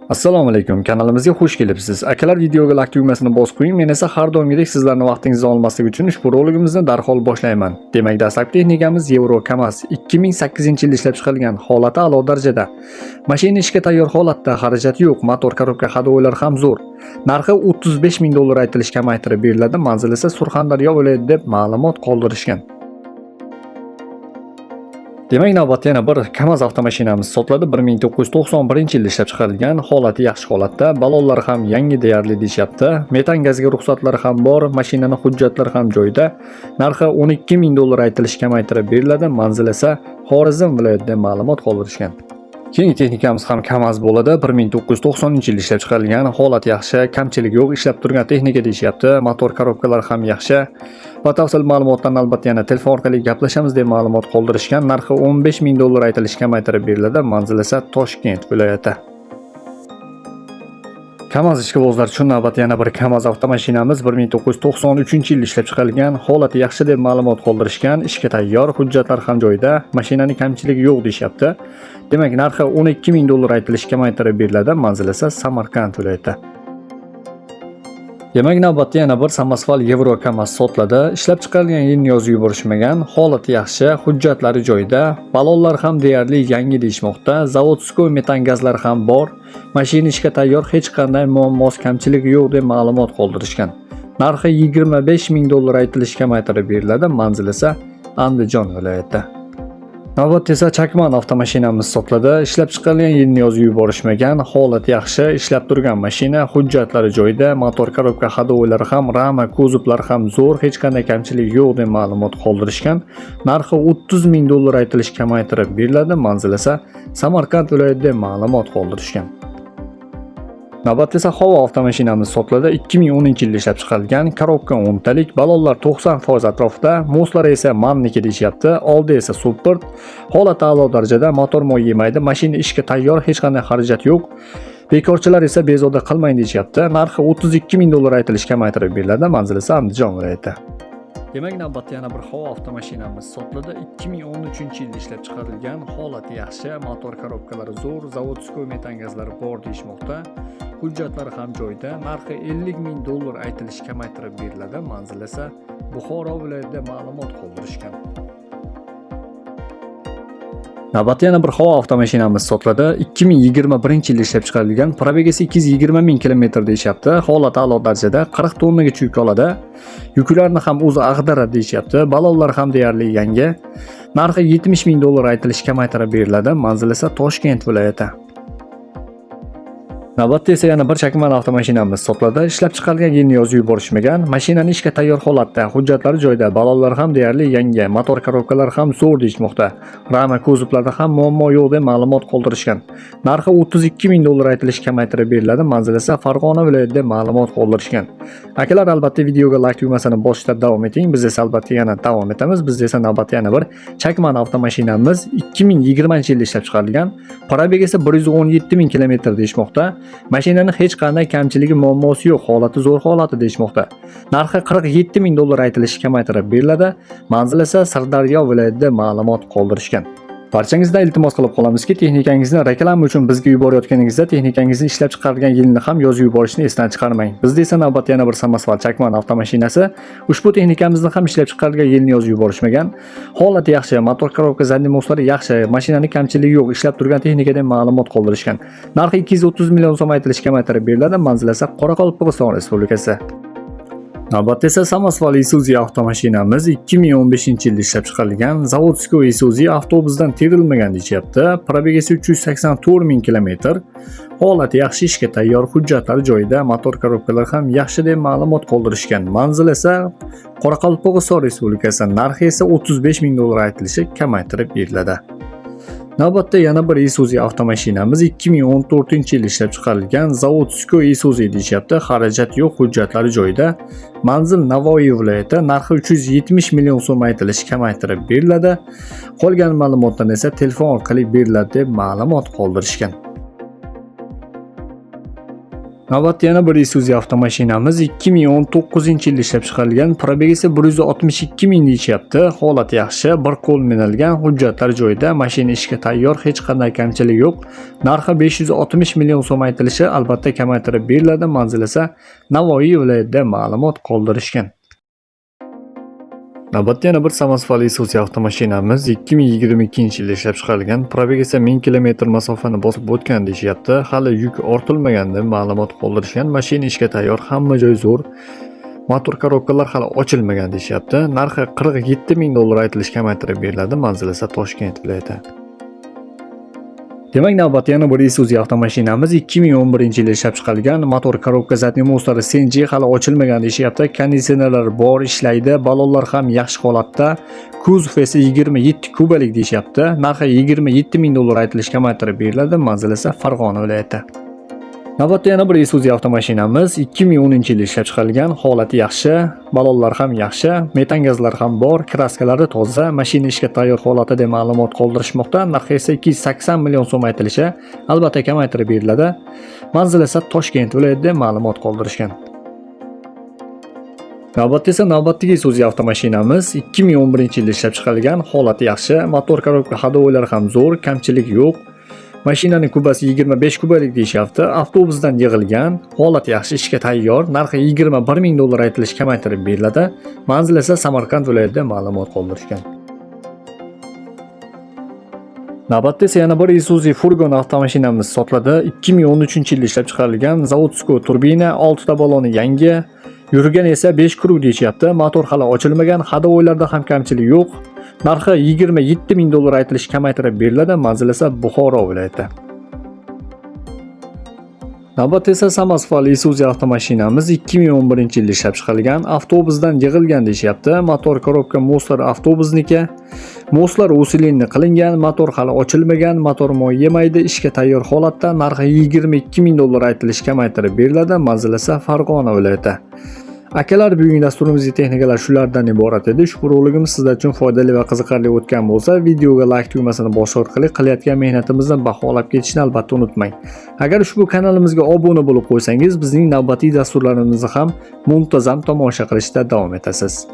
Assalomu alaykum, kanalimizga xush kelibsiz. Akalar, videoga like tugmasini bosib qo'ying. Men esa har doimgidek sizlarni vaqtingizni olmaslik uchun ushbu roligimizni darhol boshlayman. Demak, dastlabki texnikamiz Yevro Kamaz 2008-yilda ishlab chiqarilgan, holati a'lo darajada. Mashina ishga tayyor holatda, xarajat yo'q, motor, korobka, ходовой lar ham zo'r. Narxi 35 ming dollar aytilish kamaytirib beriladi. Manzil esa Surxondaryo viloyati deb ma'lumot qoldirishgan. Demak, navbatda yana bir Kamaz avtomashinamiz sotiladi. 1991-yilda ishlab chiqarilgan, holati yaxshi holatda, ballonlari ham yangi deyarli deyishyapti. Metan gazga ruxsatlari ham bor, mashinani hujjatlari ham joyida. Narxi 12 ming dollar aytilishi kamaytirib beriladi. Manzil esa Xorazm viloyatida ma'lumot qoldirishgan. Keyingi texnikamiz ham Kamaz bo'ladi. 1990-yilda ishlab chiqarilgan, holat yaxshi, kamchilik yo'q, ishlab turgan texnika deyishyapti. Motor, korobkalar ham yaxshi. Batafsil ma'lumotdan albatta yana telefon orqali gaplashamiz deb ma'lumot qoldirishgan. Narxi 15 ming dollar aytilishi kamaytirib beriladi. Manzil esa Toshkent viloyati. Kamaz ishqibozlar uchun navbatda yana bir Kamaz avtomashinamiz 1993-yilda ishlab chiqarilgan, holati yaxshi deb ma'lumot qoldirishgan, ishga tayyor, hujjatlar ham joyida, mashinani kamchiligi yo'q deyishyapti. Demak, narxi 12 ming dollar aytilishi kamaytirib beriladi, manzil esa Samarqand viloyati. Demak, navbatda yana bir samosval Yevro Kamaz sotiladi. Ishlab chiqarilgan yilni yozib yuborishmagan, holati yaxshi, hujjatlari joyida, ballonlar ham deyarli yangi deyishmoqda, заводской metan gazlar ham bor. Mashina ishga tayyor, hech qanday muammosi, kamchiligi yo'q deb ma'lumot qoldirishgan. Narxi 25 ming dollar aytilishi kamaytirib beriladi, manzil esa Andijon viloyati. Navbatda esa Chakman avtomashinamiz sotiladi. Ishlab chiqarilgan yilni yozib yuborishmagan, holati yaxshi, ishlab turgan mashina, hujjatlari joyida, motor, korobka, ходовой lari ham, rama, kuzovlari ham zo'r, hech qanday kamchilik yo'q deb ma'lumot qoldirishgan. Narxi 30 ming dollar aytilishi kamaytirib beriladi, manzil esa Samarqand viloyatida deb ma'lumot qoldirishgan. Navbatda esa Howo avtomashinamiz sotiladi. 2010-yilda ishlab chiqarilgan, korobka 10 talik, ballonlar 90% atrofida, мост lari esa manniki deyishyapti, oldi esa support. Holati a'lo darajada, motor moy yemaydi, mashina ishga tayyor, hech qanday xarajat yo'q. Bekorchilar esa bezovta qilmang deyishyapti. Narxi 32 ming dollar aytilishi kamaytirib beriladi, manzil esa Andijon viloyati. Demak, navbatda yana bir Howo avtomashinamiz sotiladi. 2013-yilda ishlab chiqarilgan, holati yaxshi, motor, korobkalari zo'r, заводской metan gazlari bor deyishmoqda. Hujjatlari ham joyida, narxi 50 ming dollar aytilishi kamaytirib beriladi. Manzil esa Buxoro viloyatida ma'lumot qoldirishgan. Navbatda yana bir Howo avtomashinamiz sotiladi. 2021-yilda ishlab chiqarilgan, пробег isi 220 ming kilometr deyishyapti. Holati a'lo darajada, 40 tonnagacha yuk oladi. Yuklarni ham o'zi ag'daradi deyishyapti. Ballonlar ham deyarli yangi. Narxi 70 ming dollar aytilishi kamaytirib beriladi. Manzil esa Toshkent viloyati. Navbatda esa yana bir Chakman avtomashinamiz sotiladi. Ishlab chiqarilgan yilni yozib yuborishmagan. Mashinani ishga tayyor holatda, hujjatlari joyida, ballonlar ham deyarli yangi, motor, korobkalar ham zo'r deyishmoqda. Rama, kuzovlarda ham muammo yo'q deb ma'lumot qoldirishgan. Narxi 32 ming dollar aytilishi kamaytirib beriladi. Manzil esa Farg'ona viloyatida ma'lumot qoldirishgan. Akalar, albatta videoga like tugmasini bosishda davom eting. Biz esa albatta yana davom etamiz. Bizda esa navbatda yana bir Chakman avtomashinamiz 2020-yilda ishlab chiqarilgan. Пробег esa 117 ming kilometr deyishmoqda. Mashinani hech qanday kamchiligi, muammosi yo'q, holati zo'r holati deyishmoqda. Narxi 47 ming dollar aytilishi kamaytirib beriladi. Manzil esa Sirdaryo viloyatida ma'lumot qoldirishgan. Barchangizdan iltimos qilib qolamizki, texnikangizni reklama uchun bizga yuborayotganingizda texnikangizni ishlab chiqarilgan yilini ham yozib yuborishni esdan chiqarmang. Bizda esa navbatda yana bir samosval Chakman avtomashinasi. Ushbu texnikamizni ham ishlab chiqarilgan yilini yozib yuborishmagan. Holati yaxshi, motor, korobka, задний мост lari yaxshi, mashinani kamchiligi yo'q, ishlab turgan texnikadan ma'lumot qoldirishgan. Narxi 230 million so'm aytilishi kamaytirib beriladi. Manzil esa Qoraqalpog'iston Respublikasi. Navbatda esa samosval Isuzu avtomashinamiz 2015-yilda ishlab chiqarilgan, заводской Isuzu, avtobusdan terilmagan deyishyapti. Пробег isi 384 ming kilometr. Holati yaxshi, ishga tayyor, hujjatlari joyida, motor, korobkalar ham yaxshi deb ma'lumot qoldirishgan. Manzil esa Qoraqalpog'iston Respublikasi. Narxi esa 35 ming dollar aytilishi kamaytirib beriladi. Navbatda yana bir Isuzu avtomashinamiz 2014-yil ishlab chiqarilgan, заводской Isuzu deyishyapti. Xarajat yo'q, hujjatlari joyida. Manzil Navoiy viloyati, narxi 370 million so'm aytilishi kamaytirib beriladi. Qolgan ma'lumotlarni esa telefon orqali beriladi deb ma'lumot qoldirishgan. Navbatda yana bir Isuzu avtomashinamiz 2019-yilda ishlab chiqarilgan, пробег esa 162 ming deyishyapti. Holati yaxshi, bir qo'l minilgan, hujjatlar joyida, mashina ishga tayyor, hech qanday kamchilik yo'q. Narxi 560 million so'm aytilishi, albatta kamaytirib beriladi. Manzil esa Navoiy viloyatida ma'lumot qoldirishgan. Navbatda yana bir samosvalli Isuzu avtomashinamiz 2022-yilda ishlab chiqarilgan, пробег esa 1000 kilometr masofani bosib o'tgan deyishyapti. Hali yuk ortilmagan deb ma'lumot qoldirishgan. Mashina ishga tayyor, hamma joy zo'r. Motor korobkalar hali ochilmagan deyishyapti. Narxi 47 ming dollar aytilishi, kamaytirib beriladi. Manzil esa Toshkent viloyati. Demak, navbatda yana bir Isuzu avtomashinamiz 2011-yilda ishlab chiqarilgan. Motor korobka, задний мост lari CNG, hali ochilmagan deyishyapti. Konditsionerlar bor, ishlaydi, ballonlar ham yaxshi holatda. Kuzov esa 27 kubalik deyishyapti. Narxi 27 ming dollar aytilishi, kamaytirib beriladi. Manzil esa Farg'ona viloyati. Navbatda yana bir Isuzu avtomashinamiz 2010-yilda ishlab chiqarilgan, holati yaxshi, ballonlar ham yaxshi, metan gazlar ham bor, kraskalari toza, mashina ishga tayyor holatda deb ma'lumot qoldirishmoqda. Narxi esa 280 million so'm aytilishi, albatta kamaytirib beriladi. Manzil esa Toshkent viloyatida ma'lumot qoldirishgan. Navbatda esa navbatdagi Isuzu avtomashinamiz 2011-yilda ishlab chiqarilgan, holati yaxshi, motor korobka, ходовой lar ham zo'r, kamchilik yo'q. Mashinaning kubasi 25 kubalik deyishyapti. Avtobusdan yig'ilgan, holati yaxshi, ishga tayyor, narxi 21 ming dollar aytilishi, kamaytirib beriladi. Manzil esa Samarqand viloyatida ma'lumot qoldirishgan. Navbatda esa yana bir Isuzu furgon avtomashinamiz sotiladi. 2013-yilda ishlab chiqarilgan, заводской turbina, 6 ta baloni yangi, yurgan esa 5 круг deyishyapti. Motor hali ochilmagan, ходовой larda ham kamchilik yo'q. Narxi 27 ming dollar aytilishi, kamaytirib beriladi. Manzil esa Buxoro viloyati. Navbatda esa samosval Isuzu avtomashinamiz 2011-yilda ishlab chiqarilgan, avtobusdan yig'ilgan deyishyapti. Motor korobka, мост lar avtobusniki. Мост lar усиленный qilingan, motor hali ochilmagan, motor moy yemaydi, ishga tayyor holatda. Narxi 22 ming dollar aytilishi, kamaytirib beriladi. Manzil esa Farg'ona viloyati. Akalar, bugungi dasturimizga texnikalar shulardan iborat edi. Ushbu roligimiz sizlar uchun foydali va qiziqarli o'tgan bo'lsa, videoga like tugmasini bosish orqali qilayotgan mehnatimizni baholab ketishni albatta unutmang. Agar ushbu kanalimizga obuna bo'lib qo'ysangiz, bizning navbatdagi dasturlarimizni ham muntazam tomosha qilishda davom etasiz.